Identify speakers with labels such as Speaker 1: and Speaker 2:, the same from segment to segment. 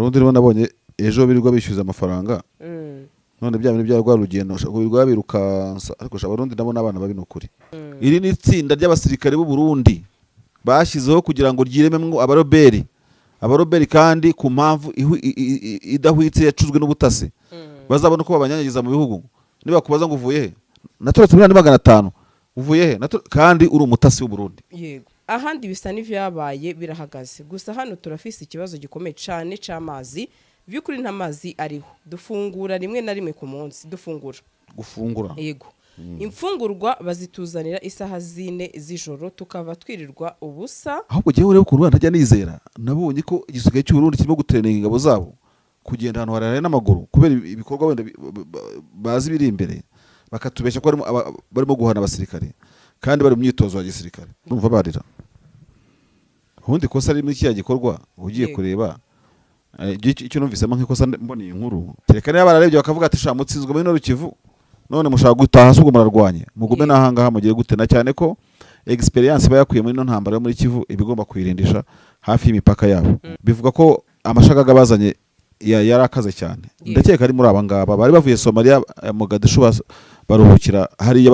Speaker 1: Abarundi nibo nabonye ejo birirwa bishyuza amafaranga. None bya bintu bya rwa rugendo birirwa birukansa, ariko sha, Abarundi nabo n'abana babi, ni ukuri. Iri ni itsinda ry'abasirikare b'u Burundi bashyizeho kugira ngo ryirememwo abaroberi, abaroberi kandi ku mpamvu idahwitse yacuzwe n'ubutasi. Bazabona uko babanyanyagiza mu bihugu. Nibakubaza ngo uvuye he? Naturetse miliyoni 500. Uvuye he? Kandi uri umutasi w'u Burundi.
Speaker 2: Yego, ahandi bisa n'ivyabaye birahagaze, gusa hano turafise ikibazo gikomeye cane c'amazi. By'ukuri nta mazi ariho, dufungura rimwe na rimwe ku munsi dufungura.
Speaker 1: Gufungura?
Speaker 2: Yego, imfungurwa bazituzanira isaha 4 z'ijoro, tukava twirirwa ubusa.
Speaker 1: Ahubwo jyewe urebe ukuntu ntajya nizera. Nabonye ko igisigaye cy'u Burundi kirimo gutraininga ingabo zabo kugenda ahantu harehare n'amaguru, kubera ibikorwa wenda bazi biri imbere, bakatubeshya ko barimo guhana abasirikare kandi bari mu myitozo ya gisirikare. Urumva barira. Ubundi ikosa riri muri kiriya gikorwa ugiye kureba, icyo numvisemo nk'ikosa mbona iyi nkuru, kereka niba bararebye bakavuga ati: "Sha, mutsinzwe muri Nord Kivu, none mushaka gutaha se? Ubwo murarwanye, mugume n'ahangaha mugiye gute?" Na cyane ko experience iba yakuye muri ino ntambara yo muri Kivu iba igomba kuyirindisha hafi y'imipaka yabo. Bivuga ko amashagaga bazanye yari akaze cyane. Ndakeka ari muri aba ngaba bari bavuye Somalia, Mogadishu, baruhukira hariya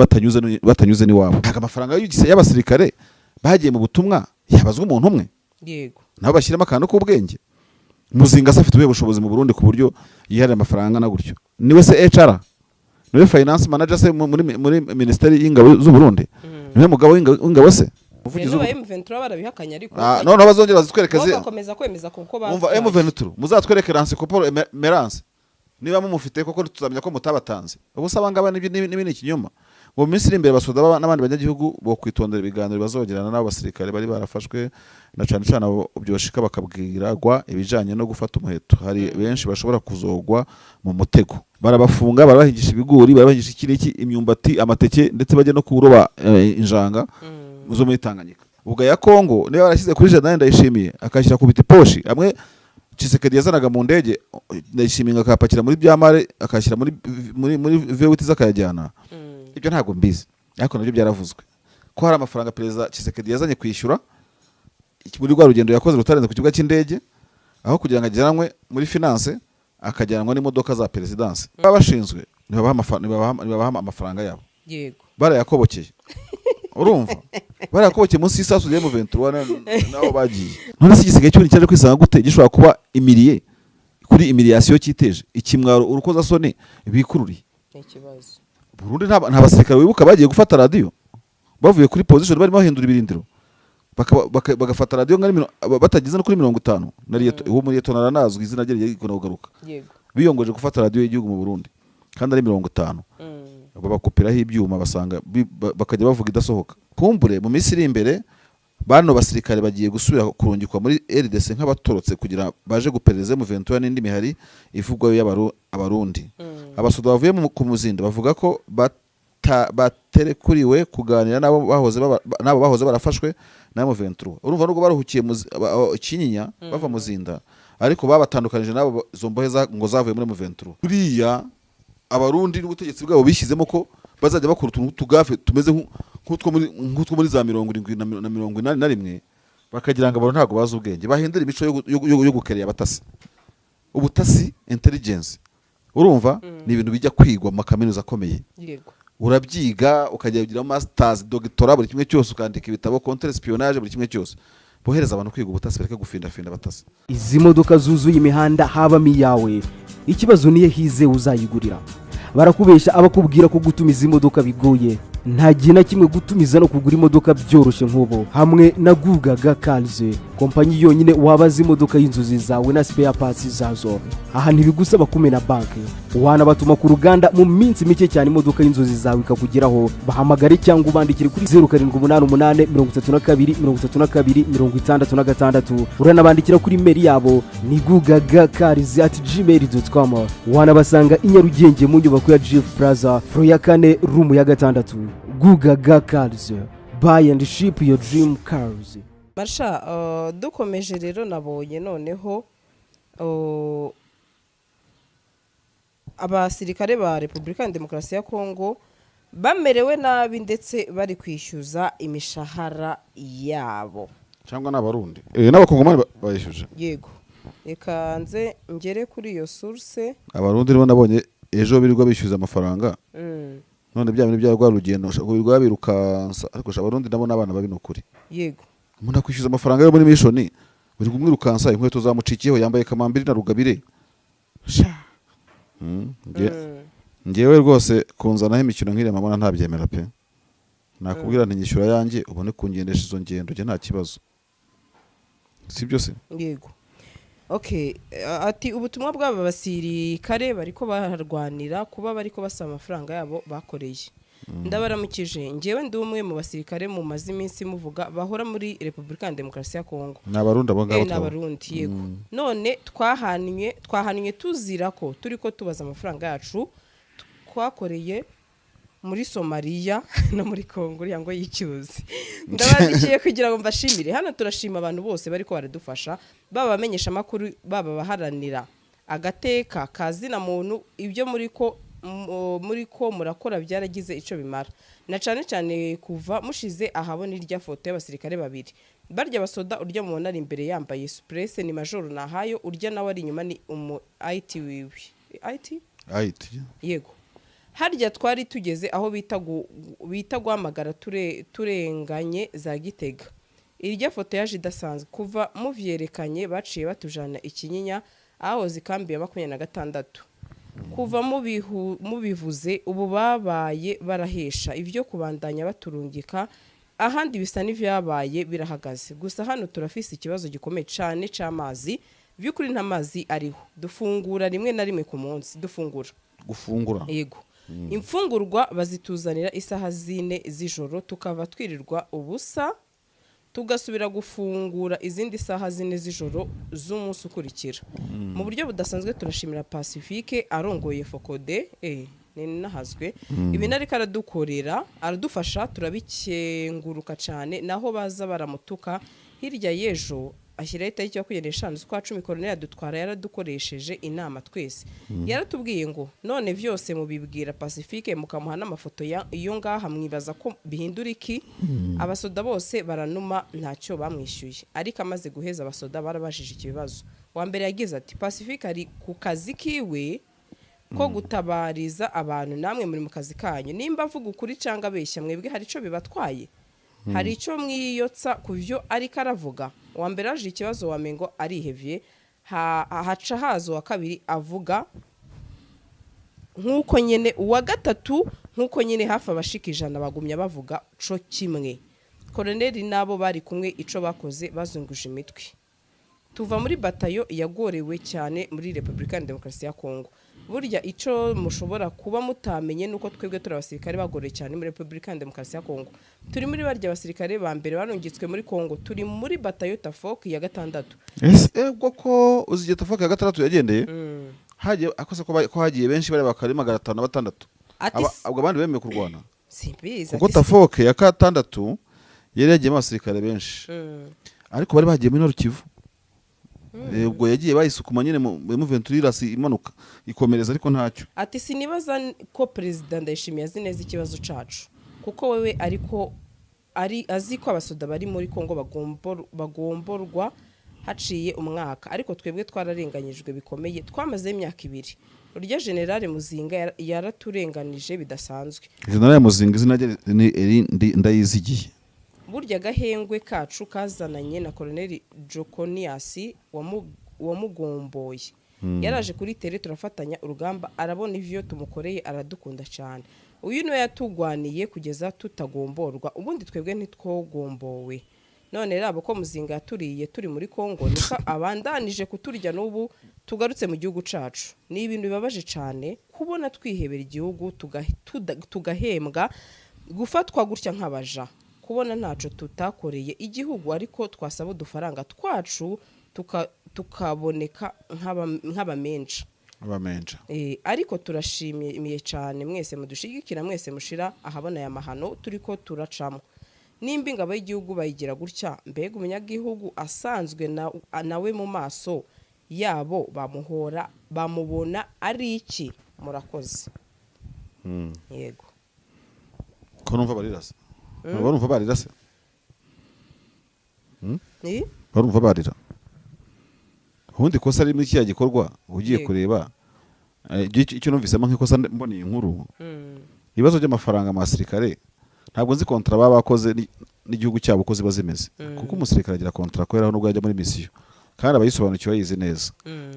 Speaker 1: batanyuze n'iwabo. Ntabwo amafaranga y'abasirikare bagiye mu butumwa yabazwa umuntu umwe. Nabo bashyiramo akantu k'ubwenge. Muzinga se afite ubuhe bushobozi mu Burundi ku buryo yiharira amafaranga angana gutyo? Niwe se HR? Niwe finance manager se muri minisiteri y'ingabo z'u Burundi? Niwe mugabo w'ingabo se? Umuvugizi
Speaker 2: Rero ba M23 barabihakanye, ariko
Speaker 1: Ah, noneho bazongera bazitwereke
Speaker 2: bo bakomeza kwemeza kuko
Speaker 1: Umva,
Speaker 2: batwaye.
Speaker 1: M23 muzatwereke Lance Corporal Merance niba mumufite koko, tuzamenya ko mutabatanze. Ubu se abangaba nibi ni ikinyoma. Ngo mu minsi iri imbere abasoda n'abandi banyagihugu bo kwitondera ibiganiro bazogirana n'abo basirikare bari barafashwe, na cane cane abo byoshika bakabwiragwa ibijanye no gufata umuheto. Hari benshi bashobora kuzogwa mu mutego. Barabafunga, barabahingisha ibigori, barabahingisha iki n'iki, imyumbati, amateke, ndetse bajya no kuroba injanga zo muri Tanganyika. Ubwo ya Kongo niba barashyize kuri Jeanne Ndayishimiye, akashyira ku bitiposhi amwe Tshisekedi yazanaga mu ndege, Ndayishimiye akapakira muri byamare, akashyira muri V8 ze akayajyana. Ibyo ntabwo mbizi, ariko nabyo byaravuzwe ko hari amafaranga Perezida Tshisekedi yazanye kwishyura muri rwa rugendo yakoze rutarenze ku kibuga cy'indege, aho kugira ngo ajyanwe muri finance akajyanwa n'imodoka za perezidansi. Baba bashinzwe ntibabaha amafaranga yabo. Barayakobokeye, urumva, barayakobokeye munsi y'isasu rya M23 nabo bagiye. None se igisigaye cy'ubundi cyaje kwisanga gute gishobora kuba humilié kuri humiliation cyiteje, ikimwaro, urukozasoni bikururiye?
Speaker 2: Ni ikibazo.
Speaker 1: Burundi nta basirikare wibuka bagiye gufata radiyo bavuye kuri position, barimo bahindura ibirindiro, bagafata radiyo nka batageze no kuri 50 na uwo muri lieutenant aranazwi, izina rye rigiye kugaruka. Biyongoje gufata radiyo y'igihugu mu Burundi kandi ari 50. Babakupiraho ibyuma, basanga bakajya bavuga idasohoka. Kumbure mu minsi iri imbere bano basirikare bagiye gusubira kurungikwa muri RDC nk'abatorotse kugira baje guperereza M23 n'indi mihari ivugwa y'Abarundi. Abasoda bavuye ku Muzinda bavuga ko baterekuriwe kuganira n'abo bahoze barafashwe na M23. Urumva, nubwo baruhukiye Kinyinya bava Muzinda, ariko babatandukanije n'abo izo mbohe ngo zavuye muri M23. Buriya Abarundi n'ubutegetsi bwabo bishyizemo ko bazajya bakora utuntu tugafe tumeze nk'utwo muri za 70 na 81, bakagira ngo abantu ntabwo bazi ubwenge, bahindura imico yo gukereya abatasi. Ubutasi, intelligence, urumva, ni ibintu bijya kwigwa mu makaminuza akomeye. Urabyiga ukajya ugira masters, doctorat, buri kimwe cyose, ukandika ibitabo contre espionnage, buri kimwe cyose. Bohereza abantu kwiga ubutasi, bareke gufindafinda abatasi.
Speaker 3: Izi modoka zuzuye imihanda habamo iyawe? Ikibazo niyo hize uzayigurira. Barakubeshya abakubwira ko gutumiza imodoka bigoye. Nta gihe na kimwe gutumiza no kugura imodoka byoroshye nk'ubu hamwe na Gugaga Cars, kompanyi yonyine wabaza imodoka y'inzozi zawe na spare parts zazo. Aha ntibigusaba kumena banki, wanabatuma ku ruganda, mu minsi mike cyane imodoka y'inzozi zawe ikakugeraho. Bahamagare cyangwa ubandikire kuri 0788 32 32 66. Uranabandikira kuri email yabo ni gugagacars@gmail.com. Wanabasanga i Nyarugenge mu nyubako ya Jifu Plaza, floor ya kane, room ya gatandatu. Gugaga Cars, buy and ship your dream cars.
Speaker 2: Marsha, dukomeje rero, nabonye noneho abasirikare ba Repubulika ya Demokarasi ya Kongo bamerewe nabi, ndetse bari kwishyuza imishahara yabo.
Speaker 1: Cyangwa ni Abarundi n'Abakongomani bayishyuje?
Speaker 2: Yego. Reka nze ngere kuri iyo source.
Speaker 1: Abarundi nibo nabonye ejo birirwa bishyuza amafaranga. None bya bintu bya rwa rugendo birirwa birukansa, ariko sha, Abarundi nabo n'abana babi, ni ukuri. Umuntu akwishyuza amafaranga yo muri mission, uri kumwirukansa, inkweto zamucikiyeho, yambaye kamambiri na rugabire sha. Njyewe rwose kunzanaho imikino nk'iriya mabona ntabyemera pe. Nakubwira nti nyishyura yanjye ubone kungendesha izo ngendo, njye nta kibazo, si byo se?
Speaker 2: Yego, okay. Ati ubutumwa bw'aba basirikare bariko bararwanira kuba bariko basaba amafaranga yabo bakoreye. Ndabaramukije, njyewe ndi umwe mu basirikare mumaze iminsi muvuga bahora muri Repubulika ya Demokarasi ya Kongo.
Speaker 1: Ni Abarundi abo ngabo.
Speaker 2: Ni Abarundi, yego. None twahannye tuzira ko turi ko tubaza amafaranga yacu twakoreye muri Somaliya no muri Kongo, uriya ngo yicyuzi. Ndabandikiye kugira ngo mbashimire. Hano turashima abantu bose bariko baradufasha, baba abamenyesha amakuru, baba abaharanira agateka kazina muntu. Ibyo muri ko murakora byaragize ico bimara, na cane cane kuva mushize ahabona irya foto y'abasirikare babiri barya basoda. Urya mubona ari imbere yambaye souplesse ni Majoro Nahayo, urya nawe ari inyuma ni umu IT wiwe, IT.
Speaker 1: Ayiti.
Speaker 2: Yego. Harya twari tugeze aho bita guhamagara turenganye za Gitega. Irya foto yaje idasanzwe. Kuva muvyerekanye baciye batujana Ikinyinya ahahoze ikambi ya 26. Kuva mubivuze ubu babaye barahesha ibyo kubandanya baturungika ahandi, bisa n'ivyabaye birahagaze. Gusa hano turafise ikibazo gikomeye cane c'amazi. By'ukuri nta mazi ariho, dufungura rimwe na rimwe ku munsi dufungura.
Speaker 1: Gufungura?
Speaker 2: Yego. Imfungurwa bazituzanira isaha 4 z'ijoro, tukava twirirwa ubusa, tugasubira gufungura izindi saha 4 z'ijoro z'umunsi ukurikira. Mu buryo budasanzwe turashimira Pacifique arongoye FOCODE, ni nahazwe ibintu ariko aradukorera, aradufasha, turabikenguruka cyane, naho baza baramutuka. Hirya y'ejo ashyiraho itariki 25 z'ukwa 10, Koroneli adutwara yaradukoresheje inama twese, yaratubwiye ngo none byose mubibwira Pacifique mukamuha n'amafoto iyo ngaha, mwibaza ko bihindura iki? Abasoda bose baranuma, ntacyo bamwishyuye. Ariko amaze guheza, abasoda barabajije ikibazo. Wa mbere yagize ati: "Pacifique ari ku kazi kiwe ko gutabariza abantu, namwe muri mu kazi kanyu. Nimba avuga ukuri cyangwa abeshya, mwebwe hari icyo bibatwaye? Hari icyo mwiyotsa ku byo ariko aravuga?" Uwa mbere aje ikibazo wamengo arihevye. Haca haza uwa kabiri avuga nk'uko nyene, uwa gatatu nk'uko nyene, hafi abashika 100 bagumya bavuga co kimwe. Koroneli n'abo bari kumwe ico bakoze bazunguje imitwe. Tuva muri batayo yagorewe cyane muri Repubulika ya Demokarasi ya Kongo. Burya icyo mushobora kuba mutamenye nuko twebwe turi abasirikare bagorewe cyane muri Repubulika ya Demokarasi ya Kongo. Turi muri barya basirikare ba mbere barungitswe muri Kongo, turi muri batayo TAFOC ya gatandatu.
Speaker 1: Ese ubwo ko uzi igihe TAFOC ya gatandatu yagendeye, hagiye akose ko hagiye benshi bari bakari 506?
Speaker 2: Ati
Speaker 1: Ubwo abandi bemeye kurwana?
Speaker 2: Simbizi.
Speaker 1: Kuko
Speaker 2: ati
Speaker 1: TAFOC ya gatandatu yari yagiyemo abasirikare benshi, ariko bari bagiye muri Nord Kivu. Ubwo yagiye bayisukuma nyine mu M23 irasi imanuka ikomereza, ariko ntacyo.
Speaker 2: Ati sinibaza ko Perezida Ndayishimiye azi neza ikibazo cacu, kuko wewe ariko ari azi ko abasoda bari muri Kongo bagomborwa haciye umwaka, ariko twebwe twararenganyijwe bikomeye, twamaze imyaka 2. Urya Generale Muzinga yaraturenganije bidasanzwe.
Speaker 1: General Muzinga, izina rye ni Eri Ndayizigiye.
Speaker 2: Burya agahengwe kacu kazananye na Koloneli Jokonias wamugomboye. Yaraje kuri terrain turafatanya urugamba, arabona ivyo tumukoreye, aradukunda cyane. Uyu niwe yatugwaniye kugeza tutagomborwa, ubundi twebwe ntitwogombowe. None rabo ko Muzinga yaturiye turi muri Kongo, niko abandanije kuturya n'ubu tugarutse mu gihugu cacu. Ni ibintu bibabaje cyane kubona twihebera igihugu, tugahembwa gufatwa gutya nk'abaja, kubona ntaco tutakoreye igihugu, ariko twasaba udufaranga twacu tukaboneka nk'abamenja.
Speaker 1: Abamenja.
Speaker 2: Ariko turashimiye cyane mwese mudushigikira, mwese mushira ahabona aya mahano turiko turacamo. Nimba ingabo y'igihugu bayigira gutya, mbega umunyagihugu asanzwe nawe mu maso yabo bamuhora bamubona ari iki? Murakoze. Yego.
Speaker 1: Ko numva barira se? Barumva barira se?
Speaker 2: Ni?
Speaker 1: Barumva barira. Ubundi ikosa riri muri kiriya gikorwa ugiye kureba, icyo numvisemo nk'ikosa mbona iyi nkuru, ibibazo by'amafaranga mu basirikare, ntabwo nzi contrat baba bakoze n'igihugu cyabo uko ziba zimeze, kuko umusirikare agira contrat akoreraho nubwo yajya muri mission, kandi abayisobanukiwe bayizi neza,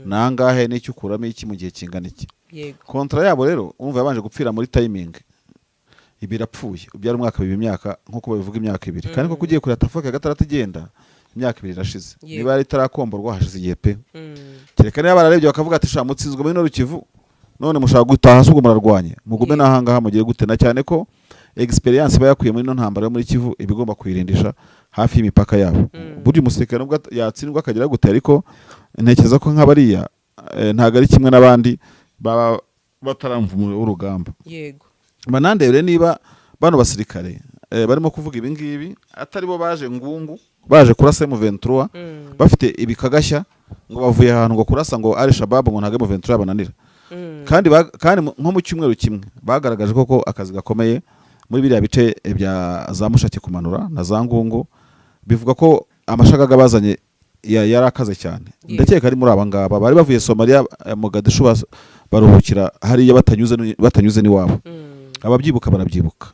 Speaker 1: nangahe n'icyo ukuramo iki mu gihe kingana iki. Contrat yabo rero umva yabanje gupfira muri timing, ibi irapfuye, ubyara umwaka biba imyaka, nk'uko babivuga imyaka 2, kandi koko ugiye kureba tafoke ya gatandatu igenda, imyaka 2 irashize. Niba yari itarakomborwa hashize igihe pe. Kereka niba bararebye bakavuga ati: "Sha, mutsinzwe muri Nord Kivu, none mushaka gutaha se? Ubwo murarwanye, mugume n'ahangaha mugiye gute?" Na cyane ko experience iba yakuye muri ino ntambara yo muri Kivu iba igomba kuyirindisha hafi y'imipaka yabo. Burya umusirikare nubwo yatsindwa akagira gute, ariko ntekereza ko nk'abariya ntabwo ari kimwe n'abandi baba bataramva umuriro w'urugamba. Banandebere niba bano basirikare barimo kuvuga ibi ngibi atari bo baje ngungu, baje kurasa M23, bafite ibikagashya ngo bavuye ahantu ngo kurasa ngo Al Shabab, ngo ntabwo M23 bananira. Kandi nko mu cyumweru kimwe bagaragaje koko akazi gakomeye muri biriya bice bya za Mushaki kumanura na za Ngungu, bivuga ko amashagaga bazanye yari akaze cyane. Ndakeka ari muri aba ngaba bari bavuye Somalia, Mogadishu, baruhukira hariya batanyuze n'iwabo. Ababyibuka barabyibuka.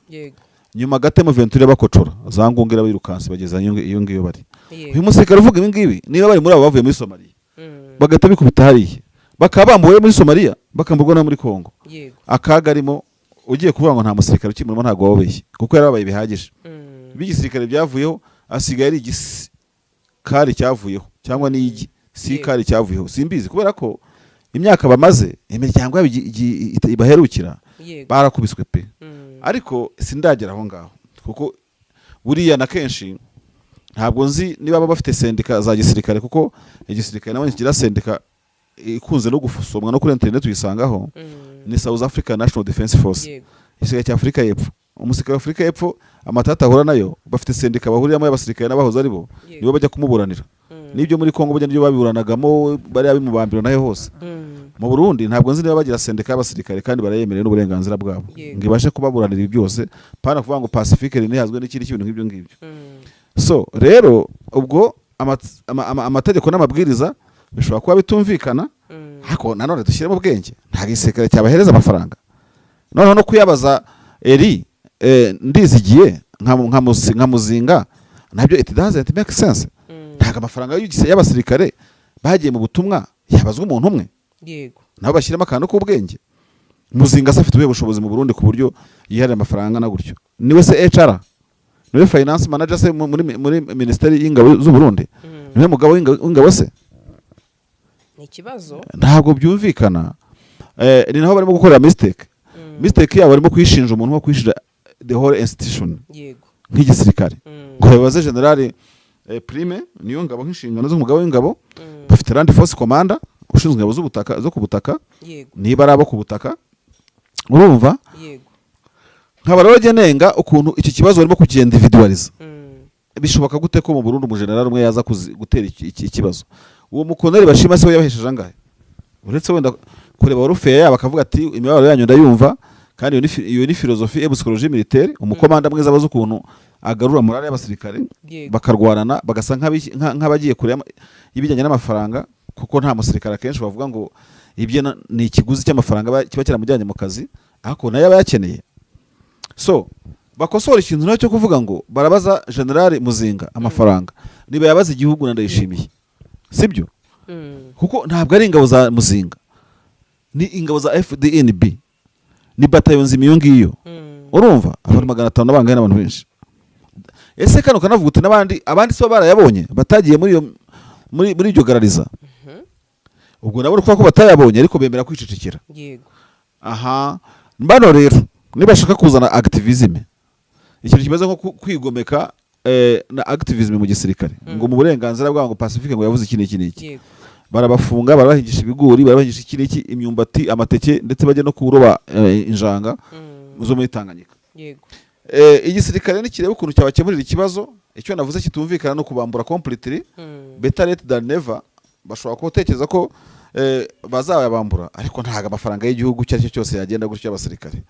Speaker 1: Nyuma gato M23 bakocora za Ngungu, irabirukanse bageza iyo ngiyo bari. Uyu musirikare uvuga ibi ngibi, niba bari muri abo bavuye muri Somalia, bagahita bikubita hariya, bakaba bambuwe muri Somalia, bakamburwa no muri Congo, akaga arimo, ugiye kuvuga ngo nta musirikare ukimurimo ntabwo wababeshye, kuko yarabaye bihagije. Iby'igisirikare byavuyeho, asigaye ari igisikari cyavuyeho cyangwa n'igi sikari cyavuyeho, simbizi, kubera ko imyaka bamaze, imiryango yabo ibaherukira, barakubiswe pe. Ariko sindagera aho ngaho, kuko buriya na kenshi ntabwo nzi niba baba bafite sendika za gisirikare, kuko igisirikare nabonye kigira sendika ikunze no gusomwa no kuri interineti uyisangaho, ni South Africa National Defence Force, igisirikare cya Afurika y'Epfo. Umusirikare wa Afurika y'Epfo amatata ahura nayo, bafite sendika bahuriramo y'abasirikare n'abahoze ari bo, nibo bajya kumuburanira. N'ibyo muri Kongo burya nibyo babiburanagamo, bariya bimubambira nayo hose. Mu Burundi ntabwo nzi niba bagira sendika y'abasirikare, kandi barayemerewe n'uburenganzira bwabo, ngo ibashe kubaburanira ibi byose, pana kuvuga ngo Pacifique ntihazwe n'ikindi kintu nk'ibyo ngibyo. So rero ubwo amategeko n'amabwiriza bishobora kuba bitumvikana, ariko nanone dushyiremo ubwenge. Ntabwo igisirikare cyabahereza amafaranga, noneho no kuyabaza eri Ndizigiye nka Muzinga, nabyo it doesn't make sense. Ntabwo amafaranga y'abasirikare bagiye mu butumwa yabazwa umuntu umwe. Nabo bashyiramo akantu k'ubwenge. Muzinga se afite ubuhe bushobozi mu Burundi ku buryo yiharira amafaranga angana gutyo? Niwe se HR? Niwe finance manager se muri minisiteri y'ingabo z'u Burundi? Niwe mugabo w'ingabo se?
Speaker 2: Ni ikibazo.
Speaker 1: Ntabwo byumvikana. Ni naho barimo gukorera mistake. Mistake yabo barimo kuyishinja umuntu nko kuyishinja the whole institution nk'igisirikare, ngo babaze general Prime niyo ngabo nk'inshingano z'umugabo w'ingabo. Bafite land force commander ushinzwe ingabo z'ubutaka, zo ku butaka, niba ari abo ku butaka, urumva? Nkaba rero njye nenga ukuntu iki kibazo barimo kukiindividualiza. Bishoboka gute ko mu Burundi umujenerali umwe yaza gutera iki kibazo? Uwo mukoloneli bashima se we yabahesheje angahe, uretse wenda kureba warufeya yabo akavuga ati: "Imibabaro yanyu ndayumva"? Kandi iyo ni philosophie et psychologie militaire. Umukomanda mwiza abazi ukuntu agarura morale y'abasirikare, bakarwanana bagasa nk'abagiye kure y'ibijyanye n'amafaranga, kuko nta musirikare akenshi bavuga ngo ibyo ni ikiguzi cy'amafaranga kiba kiramujyanye mu kazi, ariko nayo aba yakeneye. So bakosora ikintu nacyo kuvuga ngo barabaza general Muzinga amafaranga, niba yabaza igihugu na Ndayishimiye, sibyo? Kuko ntabwo ari ingabo za Muzinga, ni ingabo za FDNB, ni batayo nzima iyo ngiyo. Urumva abantu 500 n'abangahe n'abantu benshi. Ese kano kanavuga uti n'abandi, abandi si bo barayabonye batagiye muri iyo muri iryo garariza? Ubwo nabo kuvuga ko batayabonye, ariko bemera kwicecekera. Aha bano rero nibashaka kuzana activism, ikintu kimeze nko kwigomeka na activism mu gisirikare, ngo mu burenganzira bwabo, ngo Pacifique ngo yavuze iki n'iki n'iki, barabafunga, barabahingisha ibigori, barabahingisha iki n'iki, imyumbati, amateke, ndetse bajya no kuroba injanga zo muri Tanganyika. Igisirikare nikireba ukuntu cyabakemurira ikibazo. Icyo navuze kitumvikana no kubambura completely, better late than never. Bashobora gutekereza ko bazayabambura, ariko ntabwo amafaranga y'igihugu icyo ari cyo cyose yagenda gutyo y'abasirikare.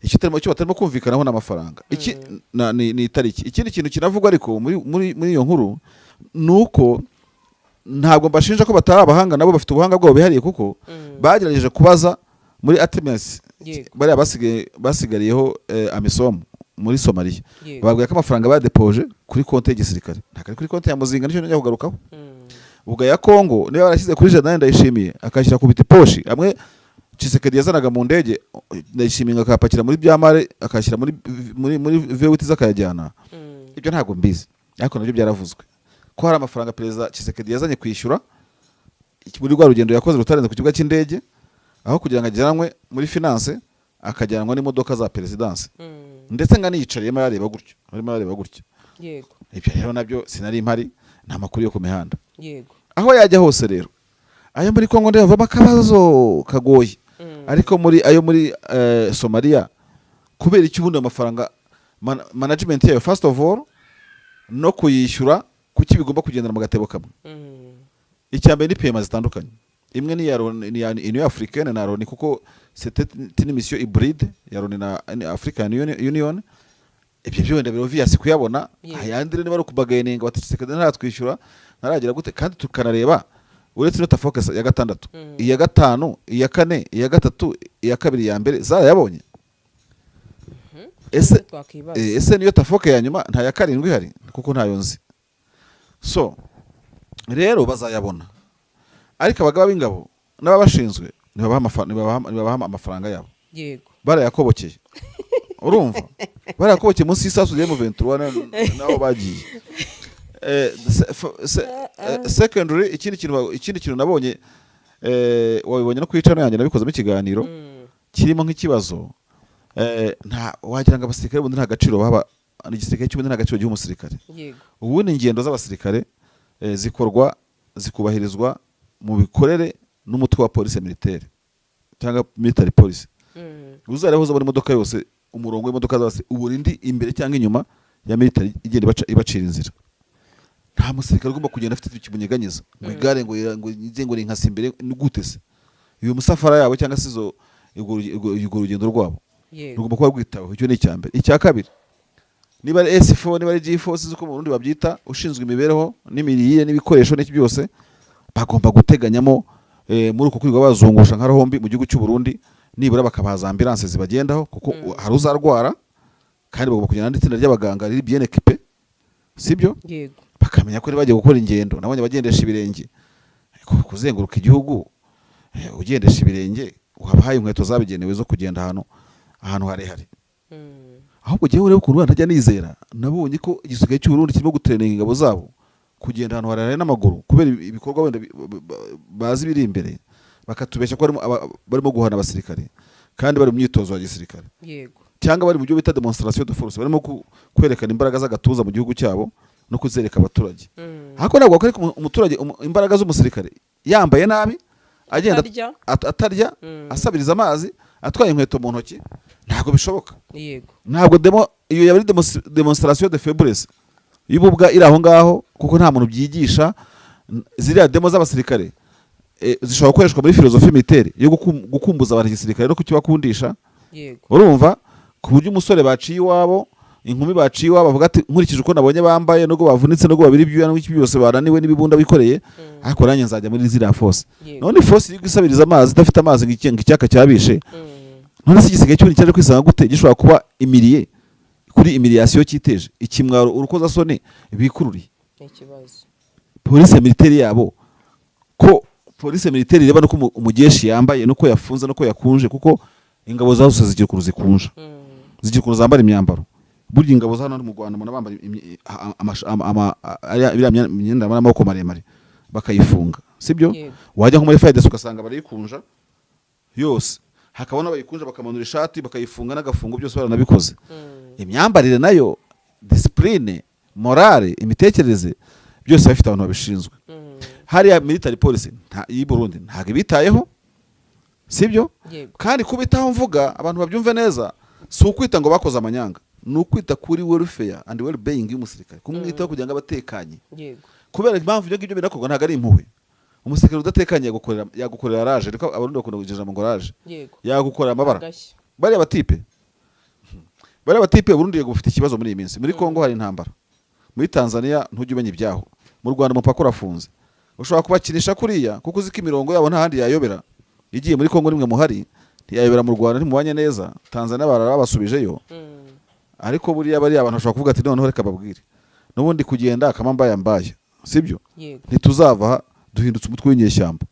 Speaker 1: Icyo batarimo kumvikanaho ni amafaranga, iki ni itariki. Ikindi kintu kinavugwa ariko muri iyo nkuru ni uko Ntabwo mbashinja ko batari abahanga, nabo bafite ubuhanga bwabo bihariye, kuko bagerageje kubaza muri ATMIS, bariya basigaye basigariyeho AMISOM muri Somalia, bababwira ko amafaranga badepoje kuri konti y'igisirikare, ntabwo ari kuri konti ya Muzinga. Nicyo njya kugarukaho. Ubwo ya Kongo niba barashyize kuri General Ndayishimiye, akashyira ku biti poshi amwe Tshisekedi yazanaga mu ndege, Ndayishimiye akayapakira muri byamare, akayashyira muri V8 ze akayajyana. Ibyo ntabwo mbizi, ariko nabyo byaravuzwe ko hari amafaranga Perezida Tshisekedi yazanye kwishyura muri rwa rugendo yakoze rutarenze ku kibuga cy'indege, aho kugira ngo ajyanwe muri finance akajyanwa n'imodoka za perezidansi, ndetse ngo aniyicariyemo yareba gutyo, arimo arareba gutyo. Ibyo rero nabyo sinari mpari, nta makuru yo ku mihanda. Aho yajya hose rero, ayo muri Kongo ndabavamo akabazo kagoye, ariko muri ayo muri Somalia, kubera icyo ubundi amafaranga management yayo first of all no kuyishyura, kuki bigomba kugendera mu gatebo kamwe? Icya mbere ni paiement zitandukanye. Imwe ni iya Loni, ni iya Union Africaine na Loni, kuko c'était une mission hybride ya Loni na African Union. Ibyo byo wenda biri obvious kuyabona. Ayandi rero niba ari ukubargaininga bati Tshisekedi ntaratwishyura, ntaragira gute, kandi tukanareba uretse ino TAFOC ya gatandatu, iya gatanu, iya kane, iya gatatu, iya kabiri, iya mbere zarayabonye. Ese
Speaker 2: Twakwibaza.
Speaker 1: Ese niyo TAFOC ya nyuma, nta ya karindwi ihari? Kuko ntayo nzi. So rero bazayabona, ariko abagaba b'ingabo n'ababashinzwe ntibabaha amafaranga yabo. Barayakobokeye, urumva, barayakobokeye munsi y'isasu rya M23 naho bagiye. Secondary, ikindi kintu nabonye, wabibonye no kuri channel yanjye, nabikozemo ikiganiro kirimo nk'ikibazo. Nta wagira ngo abasirikare ubundi nta gaciro baba, igisirikare cy'ubundi nta gaciro giha umusirikare. Ubundi ingendo z'abasirikare zikorwa zikubahirizwa mu mikorere n'umutwe wa police militaire cyangwa military police. Uzareba, uzabona imodoka yose, umurongo w'imodoka zose, ubona indi imbere cyangwa inyuma ya military igenda ibacira inzira. Nta musirikare ugomba kugenda afite ikimunyeganyeza ngo igare ngo ngo ngo rinkase imbere. Ni gute se iyo musafara yabo cyangwa se izo urwo rugendo rwabo rugomba kuba rwitaweho? Icyo ni icya mbere. Icya kabiri, niba ari S4, niba ari G4, sinzi uko mu Burundi babyita, ushinzwe imibereho n'imirire n'ibikoresho n'iki byose, bagomba guteganyamo muri uko kwirirwa bazungusha nka rombi mu gihugu cy'u Burundi, nibura bakabaha za ambulance zibagendaho, kuko hari uzarwara, kandi bagomba kugenda n'itsinda ry'abaganga riri bien équipé, sibyo?
Speaker 2: Yego.
Speaker 1: Bakamenya ko niba bagiye gukora ingendo, nabonye abagendesha ibirenge kuzenguruka igihugu, ugendesha ibirenge, uhabahaye inkweto zabigenewe zo kugenda ahantu harehare. Ahubwo jyewe urebe ukuntu ntajya nizera, nabonye ko igisigaye cy'u Burundi kirimo gutraininga ingabo zabo kugenda ahantu harehare n'amaguru, kubera ibikorwa wenda bazi biri imbere, bakatubeshya ko barimo guhana abasirikare kandi bari mu myitozo ya gisirikare, cyangwa bari mu byo bita demonstration de force, barimo kwerekana imbaraga z'agatuza mu gihugu cyabo no kuzereka abaturage. Ariko ntabwo wakwereka umuturage imbaraga z'umusirikare yambaye nabi, agenda
Speaker 2: Atarya.
Speaker 1: atarya, asabiriza amazi, atwaye inkweto mu ntoki. Ntabwo bishoboka. Ntabwo demo iyo yaba ari demonstration de faiblesse y'ububwa iri aho ngaho, kuko nta muntu byigisha. Ziriya demo z'abasirikare zishobora gukoreshwa muri philosophie militaire yo gukumbuza abantu igisirikare no kukibakundisha. Urumva, ku buryo umusore baciye iwabo, inkumi baciye iwabo, bavuga ati nkurikije uko nabonye bambaye, nubwo bavunitse, nubwo babiri ibyuya n'iki byose, bananiwe n'ibibunda bikoreye, ariko nanjye nzajya muri ziriya force. None force iri gusabiriza amazi, idafite amazi, ngo icyaka cyabishe. None se igisigaye cy'ubundi cyaje kwisanga gute gishobora kuba humilié kuri humiliation cyiteje, ikimwaro, urukozasoni bikururiye?
Speaker 2: Ni ikibazo.
Speaker 1: Police militaire yabo, ko police militaire ireba nuko umugeshi yambaye, nuko yafunze, nuko yakunje, kuko ingabo za zose zigira ukuntu zikunja, zigira ukuntu zambara imyambaro. Burya ingabo za hano mu Rwanda umuntu bambara iriya myenda y'amaboko maremare bakayifunga, sibyo?
Speaker 2: Yego.
Speaker 1: Wajya nko muri FARDC ugasanga barayikunja yose, hakaba n'abayikunja bakamanura ishati bakayifunga n'agafungo, byose baranabikoze. Imyambarire nayo, discipline, morale, imitekerereze, byose bafite abantu babishinzwe. Hariya military police y'i Burundi ntabwo ibitayeho, sibyo?
Speaker 2: Yego.
Speaker 1: Kandi kubitaho mvuga, abantu babyumve neza, si ukwita ngo bakoze amanyanga, ni ukwita kuri welfare and well being y'umusirikare, kumwitaho kugira ngo abe atekanye. Kubera impamvu ibyo ngibyo binakorwa, ntabwo ari impuhwe. Umusirikare udatekanye yagukorera rage, ariko Abarundi bakunda kugira ijambo ngo rage. Yagukorera amabara.
Speaker 2: Agashya.
Speaker 1: Bariya batipe Burundi yego bufite ikibazo muri iyi minsi, muri Kongo hari intambara, muri Tanzania ntujya umenya ibyaho, mu Rwanda umupaka urafunze. Ushobora kubakinisha kuriya kuko uzi ko imirongo yabo nta handi yayobera. Igiye muri Kongo nimwe muhari, ntiyayobera mu Rwanda, ntimubanye neza. Tanzania barara babasubijeyo. Ariko buriya bariya abantu bashobora kuvuga ati: "Noneho reka babwire n'ubundi kugenda akama mbaya mbaya, sibyo?"
Speaker 2: Yego.
Speaker 1: Ntituzava aha duhindutse umutwe w'inyeshyamba.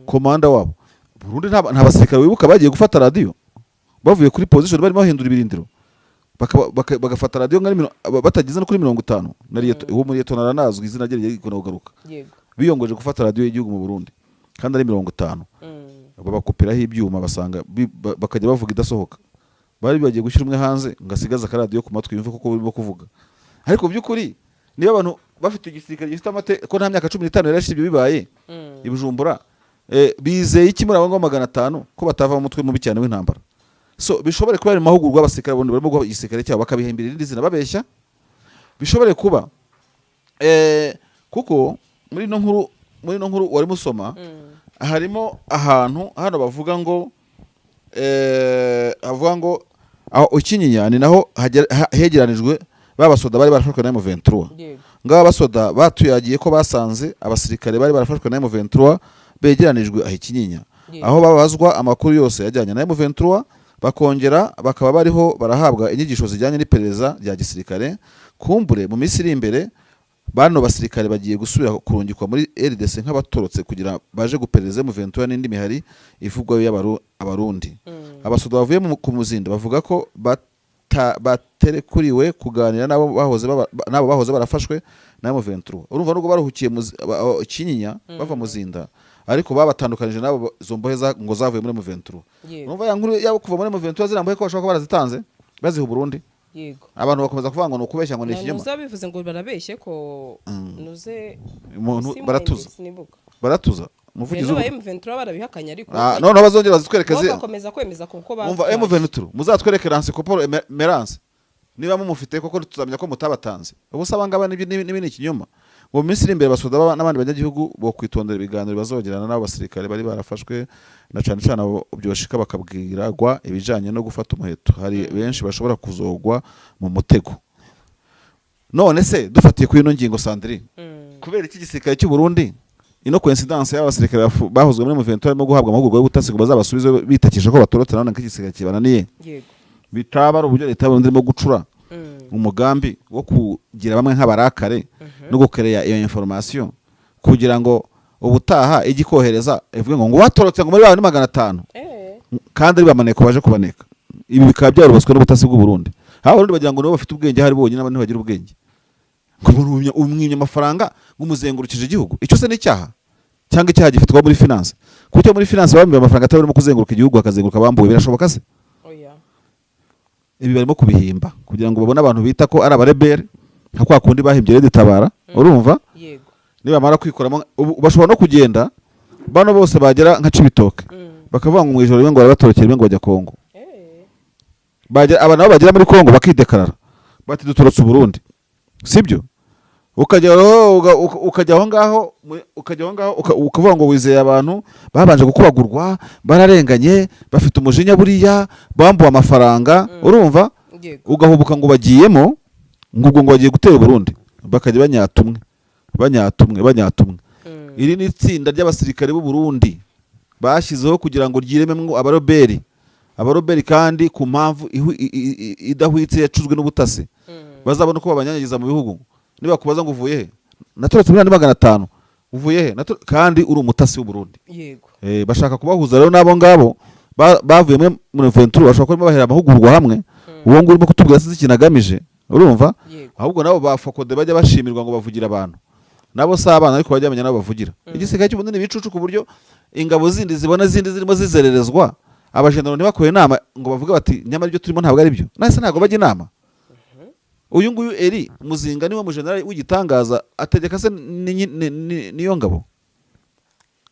Speaker 1: Komanda wabo Burundi, nta basirikare wibuka bagiye gufata radiyo bavuye kuri position barimo bahindura ibirindiro, bagafata radiyo nka batageze no kuri 50 na uwo muri lieutenant aranazwi, izina rye rigikunda kugaruka. Biyongoje gufata radiyo y'igihugu mu Burundi kandi ari 50. Babakupiraho ibyuma, basanga bakajya bavuga idasohoka. Bari bagiye gushyira umwe hanze ngo asigaze akaradiyo ku matwi yumve koko barimo kuvuga. Ariko mu by'ukuri niba abantu bafite igisirikare gifite amate ko nta myaka 15 yari ashize ibyo bibaye i Bujumbura, bizeye iki muri abo ngabo 500 ko batava mu mutwe mubi cyane w'intambara? So bishobore kuba ari mu mahugurwa y'abasirikare bundi barimo guha igisirikare cyabo, bakabihimbira irindi zina babeshya. Bishobore kuba kuko muri ino nkuru warimo usoma, harimo ahantu hano bavuga ngo havuga ngo aho Ikinyinya ni naho hegeranijwe ba basoda bari barafashwe na M23. Ngaba basoda batuyagiye ko basanze abasirikare bari barafashwe na M23 begeranijwe aho Ikinyinya, aho babazwa amakuru yose yajyanye na M23, bakongera bakaba bariho barahabwa inyigisho zijyanye n'iperereza rya gisirikare. Kumbure mu minsi iri imbere bano basirikare bagiye gusubira kurungikwa muri RDC nk'abatorotse kugira baje guperereza M23 n'indi mihari ivugwa y'Abarundi. Abasoda bavuye ku Muzinda bavuga ko baterekuriwe kuganira n'abo bahoze barafashwe na M23. Urumva nubwo baruhukiye Kinyinya bava Muzinda, ariko babatandukanije n'abo izo mbohe ngo zavuye muri M23. Urumva ya nkuru yabo kuva muri M23, ziriya mbohe ko bashobora kuba barazitanze baziha Uburundi. Abantu bakomeza kuvuga ngo ni ukubeshya, ngo ni ikinyoma.
Speaker 2: Nuza bivuze ngo barabeshye ko nuze
Speaker 1: Umuntu
Speaker 2: Simba
Speaker 1: baratuza.
Speaker 2: Sinibuka.
Speaker 1: Baratuza umuvugizi
Speaker 2: Rero ba M23 barabihakanye, ariko
Speaker 1: Ah, noneho bazongera bazitwereke
Speaker 2: bo bagakomeza kwemeza ko
Speaker 1: Umva,
Speaker 2: batwaye.
Speaker 1: M23 muzatwereke Lance Corporal Merance niba mumufite koko, tuzamenya ko mutabatanze. Ubu se abangaba nibi ni ikinyoma. Ngo mu minsi iri imbere basoda n'abandi banyagihugu bo kwitondera ibiganiro bazogirana n'abo basirikare bari barafashwe, na cane cane abo byoshika bakabwiragwa ibijanye no gufata umuheto. Hari benshi bashobora kuzogwa mu mutego. None se dufatiye kuri ino ngingo, Sandrine, kubera iki gisirikare cy'u Burundi, ino coincidence y'abasirikare bahozwe muri M23 barimo guhabwa amahugurwa y'ubutasi ngo bazabasubize bitakisha ko batorotse, none ko igisirikare kibananiye, bitaba ari uburyo leta y'Uburundi irimo gucura umugambi wo kugira bamwe nk'abarakare no gukereya iyo information kugira ngo ubutaha ijye ikohereza ivuge ngo watorotse ngo muri bawe ni 500, kandi ari bamaneko baje kubaneka? Ibi bikaba byarubatswe n'ubutasi bw'u Burundi. Aho Abarundi bagira ngo nibo bafite ubwenge, hari bonyine, abandi ntibagira ubwenge. Ngo umuntu umwimye amafaranga ngo umuzengurukije igihugu, icyo se ni icyaha? Cyangwa icyaha gifatwa muri finance? Kuko muri finance bambaye amafaranga atari barimo kuzenguruka igihugu, hakazenguruka bambuwe, birashoboka se?
Speaker 2: Oya.
Speaker 1: Ibi barimo kubihimba kugira ngo babone abantu bita ko ari abarebere, nka kwa kundi bahimbye Red Tabara, urumva?
Speaker 2: Yego.
Speaker 1: Nibamara kwikoramo ubu bashobora no kugenda bano bose bagera nka Cibitoke, bakavuga ngo mu ijoro rimwe ngo barabatorokera rimwe ngo bajya Kongo. Bagera, aba nabo bagera muri Kongo bakidekarara bati: "Dutorotse Uburundi," sibyo? Ukajya aho ngaho ukajya aho ngaho ukavuga ngo wizeye abantu babanje gukubagurwa, bararenganye, bafite umujinya, buriya bambuwe amafaranga, urumva?
Speaker 2: Yego.
Speaker 1: Ugahubuka ngo bagiyemo, ngo ubwo ngo bagiye gutera Uburundi, bakajya banyatumwe, banyatumwe, banyatumwe. Iri ni itsinda ry'abasirikare b'u Burundi bashyizeho kugira ngo ryirememwo abaroberi, abaroberi kandi ku mpamvu idahwitse yacuzwe n'ubutasi. Bazabona uko babanyanyagiza mu bihugu. Nibakubaza ngo uvuye he? "Naturutse muri 500." "Uvuye he?" Kandi uri umutasi w'u Burundi.
Speaker 2: Yego.
Speaker 1: Bashaka kubahuza rero n'abo ngabo bavuye muri Ventura, bashobora kuba bahera amahugurwa hamwe. Uwo nguwo urimo kutubwira sinzi ikintu agamije, urumva?
Speaker 2: Yego.
Speaker 1: Ahubwo nabo ba Fokode bajya bashimirwa ngo bavugira abantu, nabo si abana, ariko bajya bamenya nabo bavugira. Igisirikare cy'u Burundi ni ibicucu, ku buryo ingabo zindi zibona zindi zirimo zizererezwa, abajenero ntibakore inama ngo bavuge bati: "Nyamara ibyo turimo ntabwo ari byo." Nahise ntabwo bajya inama. Uyu nguyu Eri Muzinga niwe mujenerali w'igitangaza ategeka se niyo ngabo,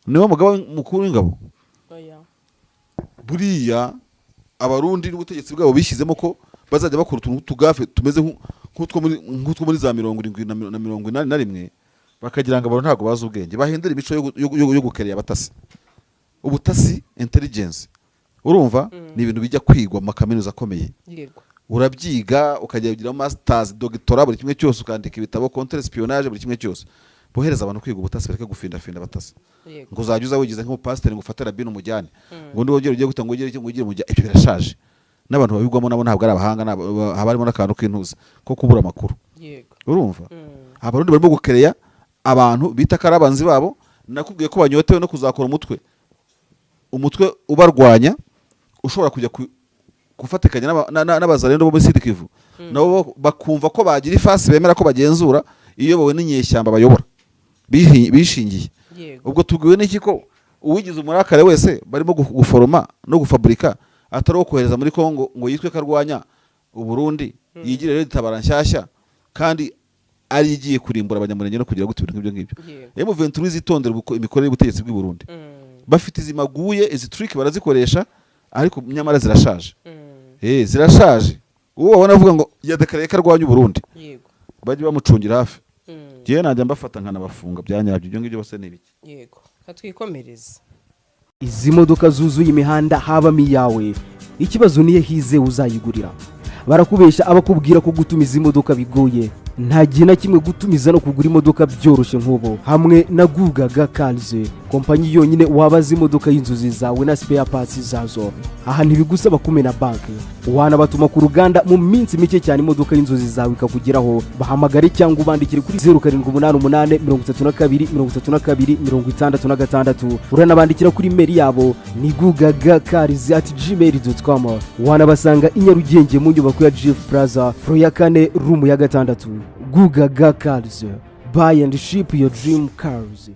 Speaker 1: niwe mugaba mukuru w'ingabo.
Speaker 2: Oya.
Speaker 1: Buriya Abarundi n'ubutegetsi bwabo bishyizemo ko bazajya bakora utuntu tw'utugafe tumeze nk'utwo muri za 70 na 81, bakagira ngo abantu ntabwo bazi ubwenge, bahindura imico yo gukereya abatasi. Ubutasi, intelligence, urumva, ni ibintu bijya kwigwa mu makaminuza akomeye. Urabyiga ukajya ugira masters, doctorat, buri kimwe cyose, ukandika ibitabo contre espionnage, buri kimwe cyose. Bohereza abantu kwiga ubutasi, bareke gufindafinda abatasi. Ngo uzajya uza wigize nk'umupasiteri, ngo ufate rabine umujyane, ngo undi wongere ugiye guta, ngo ugere, ngo ugire umujyane. Ibyo birashaje, n'abantu babigwamo nabo ntabwo ari abahanga, haba harimo n'akantu k'intuza ko kubura amakuru. Urumva, Abarundi barimo gukereya abantu bita ko ari abanzi babo. Nakubwiye ko banyotewe no kuzakora umutwe ubarwanya, ushobora kujya gufatikanya n'abazalendo bo muri Sud Kivu, nabo bakumva ko bagira ifasi bemera ko bagenzura, iyobowe n'inyeshyamba bayobora bishingiye. Ubwo tubwiwe n'iki ko uwigize umurakare wese barimo guforoma no gufaburika atari uwo kohereza muri Kongo ngo yitwe ko arwanya Uburundi, yigire rero itabara nshyashya kandi ari igiye kurimbura Abanyamurenge no kugira gute, ibintu nk'ibyo ngibyo. M23 izitondera imikorere y'ubutegetsi bw'i Burundi. Bafite izi maguye, izi trick barazikoresha, ariko nyamara zirashaje. Zirashaje. Uwo babona avuga ngo yadekaraye ko arwanya Uburundi, bajye bamucungira hafi. Njyewe najya mbafata nkanabafunga bya nyabyo. Ibyo ngibyo bose ni ibiki?
Speaker 2: Yego, katwikomereze.
Speaker 3: Izi modoka zuzuye imihanda habamo iyawe? Ikibazo niyo hize uzayigurira. Barakubeshya abakubwira ko gutumiza imodoka bigoye. Nta gihe na kimwe gutumiza no kugura imodoka byoroshye nk'ubu hamwe na Gugaga Cars, kompanyi yonyine wabaza imodoka y'inzozi zawe na spare parts zazo. Aha ntibigusaba kumena banki, wanabatuma ku ruganda, mu minsi mike cyane imodoka y'inzozi zawe ikakugeraho. Bahamagare cyangwa ubandikire kuri 0788 32 32 66. Uranabandikira kuri email yabo ni gugagacars@gmail.com. Wanabasanga i Nyarugenge mu nyubako ya GF Plaza, floor ya kane, room ya gatandatu. Gugaga Cars, buy and ship your dream cars.